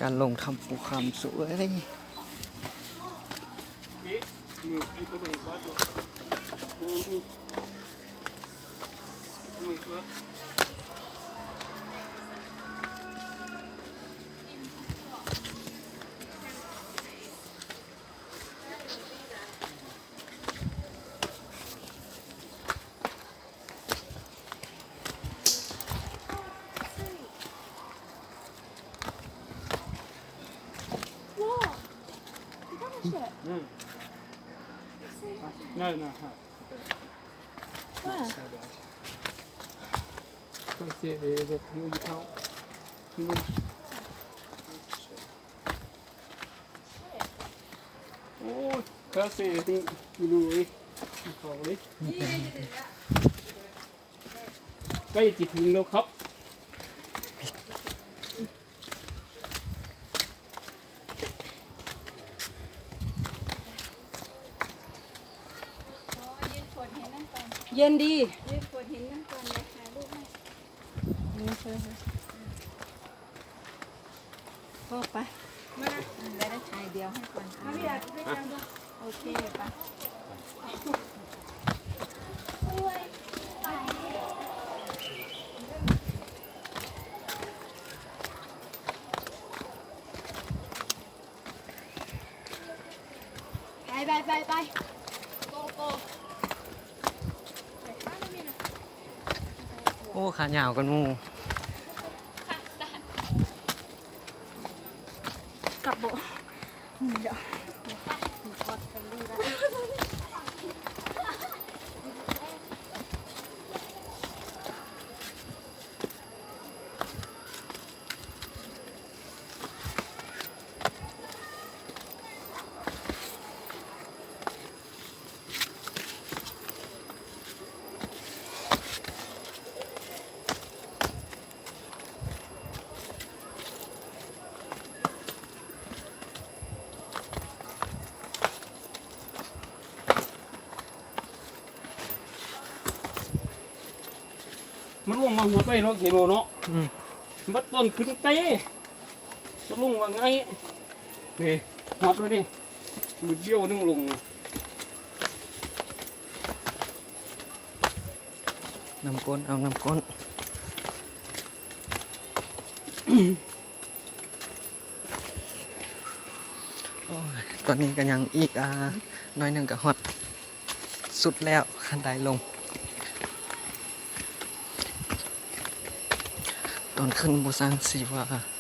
ການລົງຖ້ຳພູຄຳສວຍ. ໃກ້ຈະເຖິງແລ້ວຄັບ. ເຢັນດີ. ພໍໄປ ມາ ໄດ້ ໄດ້ຖ່າຍດຽວໃຫ້ກ່ອນ. ໂອເຄ ໄປ. ໄປ ໄປ ໄປ ໄປ ໂກ ໂກ. ໂອ້ ຂາຍາວກວ່າໝູ່. ກັບບໍ່? ນີ້ດອກ. ມັນລົງມາຫົວໃຕ້ເນາະ ເຄໂລເນາະ. ອືມ ບັດຕອນຂຶ້ນໄຕ ມັນລົງວ່າໄງ. ນີ້ ຮັບເລີຍນີ້ ມືດດຽວໜຶ່ງລົງ. ນ້ຳກົ້ນ ເອົານ້ຳກົ້ນ. ໂອ້ຍ ຕອນນີ້ກໍຍັງອີກ ອ່າ ໜ້ອຍໜຶ່ງກໍຮອດສຸດແລ້ວ ຄັນໄດລົງ. ຕອນຂຶ້ນບໍ່ຊ່າງຊິວ່າ